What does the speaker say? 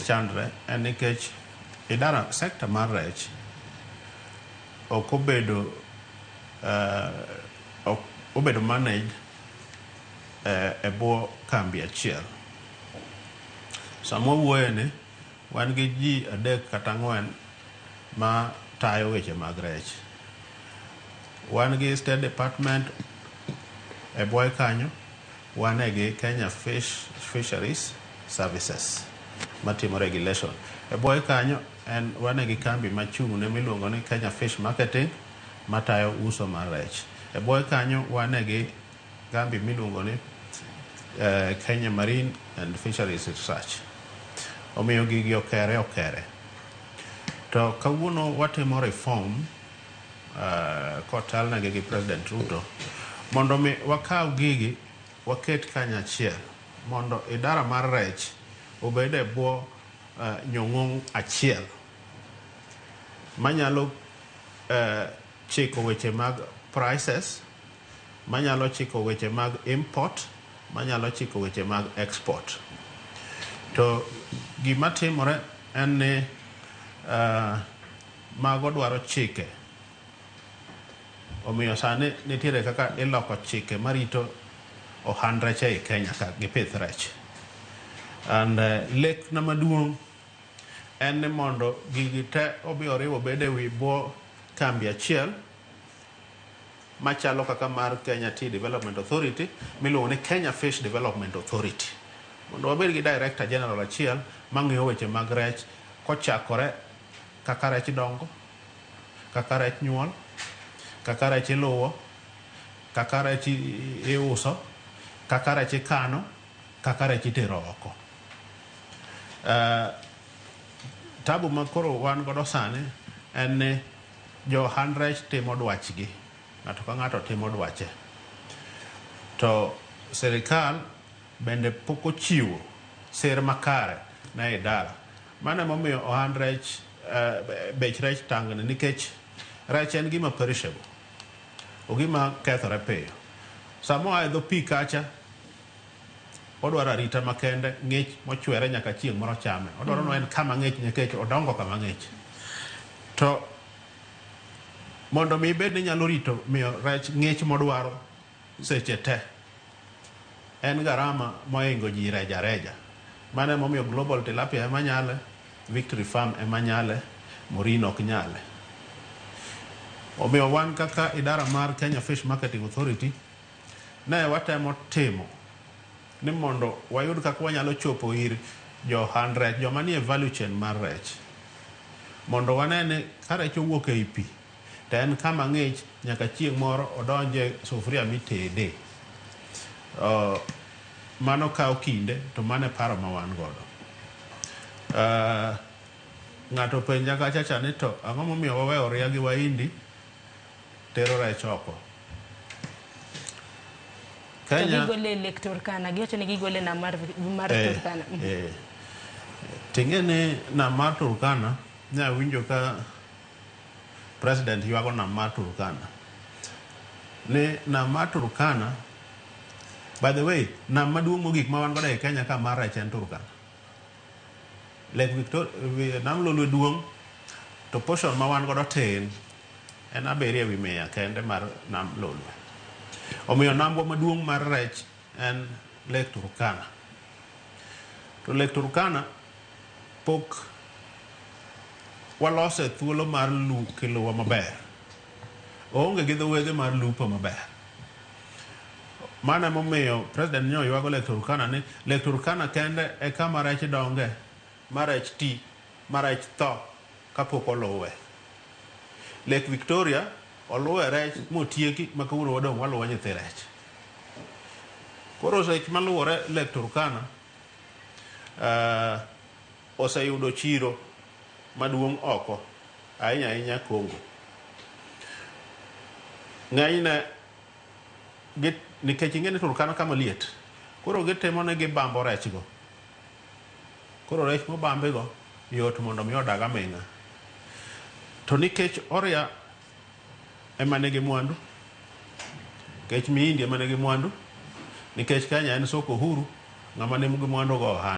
chandre en nikech idara sector mar rech ok obedo ok obedo managed e bwo kambi achiel. Sama wawuoye ni wan gi ji adek kata ang'wen ma tayo weche mag rech. Wan gi State Department e bwoye kanyo, wan e gi Kenya Fisheries Services matimo regulation. E bwoye kanyo en wan e gi kambi machung' ne miluongo ni Kenya Fish Marketing matayo uso mar rech. E bwoye kanyo wan e gi kambi miluongo ni Kenya Marine and Fisheries Research. Omiyo gigi okere okere. To kawuono watimo reform kotelnegi gi President Ruto mondo mi wakaw gigi waket kanyachiel mondo idara mar rech obed e bwo nyong'ong' achiel manyalo chiko weche mag prices, manyalo chiko weche mag import, manyalo chiko weche mag export. To gima timore en ni mago dwaro chike. Omiyo sani nitiere kaka iloko chike marito ohand rech ei Kenya ka gi pith rech. And lek na maduong' en ni mondo gigi te obi oriw obed e wi bwo kambi achiel machalo kaka mar Kenya Tea Development Authority miluongo ni Kenya Fish Development Authority. Mondo wabed gi Director General achiel mang'iyo weche mag rech kochakore kaka rech dongo, kaka rech nyuol, kaka rech iluwo, kaka rech iuso, kaka rech ikano, kaka rech itero oko. Tabu ma koro wan godo sani en ni jo ohand rech timo dwachgi. Ng'ato ka ng'ato timo dwache. To sirikal bende pok ochiwo sir makare ne idara. Mano emomiyo ohand rech bech rech tangni nikech rech en gima perishable. Ogima kethore piyo. Sama oa e dho pi kacha, odwaro arita makende, ng'ich mochwere nyaka chieng' moro chame. Odwaro ni en kama ng'ich nikech odongo kama ng'ich. To mondo mi ibed ni inyalo rito miyo rech ng'ich modwaro seche te, en garama mohingo ji reja reja. Mano emomiyo Global Tilapia ema nyale, Victory Farm ema nyale, Morin ok nyale. Omiyo wan kaka idara mar Kenya Fish Marketing Authority ne watemo timo ni mondo wayud kaka wanyalo chopo ir jo ohand rech, joma nie value chain mar rech. Mondo wane ni ka rech owuok ei pi, to en kama ng'ich nyaka chieng' moro odonje sufuria mitede. Mano kawo kinde to mano e paro ma wan godo. Ng'ato openja kacha cha ni to ang'o momiyo waweyo oria gi Wahindi tero rech oko. To gigole e Lake Turkana, giwacho ni gigole nam mar Turkana. Ting'e ni nam mar Turkana, ne awinjo ka president ywago nam mar Turkana. Ni nam mar Turkana, by the way, nam maduong' mogik ma wan godo e Kenya ka mar rech en Turkana. Lake Victoria, nam Lolwe duong' to portion ma wan godo tin en 107 kende mar nam Lolwe. Omiyo nambwa maduong' mar rech en Lake Turkana. To Lake Turkana pok walose thuolo mar kiluwa maber. Oonge gi dho wedhe mar lupo maber. Mano emomiyo president nyo ywago Lake Turkana ni Lake Turkana kende e kama rech donge, ma rech ti, ma rech tho kapok oluwe. Lake Victoria oluwe rech motieki ma kawuono wadong' waluwo nyithi rech. Koro rech maluwore Lake Turkana oseyudo chiro maduong' oko ahinya ahinya Congo. Ng'enyne nikech ing'e ni Turkana kama liet, koro gitimo ni gibambo rech go. Koro rech mobambi go yot mondo mi odag aming'a. To nikech Oria ema nigi mwandu, nikech Miindi ema nigi mwandu, nikech Kenya en soko huru, ng'ama nigi mwandu go ohala.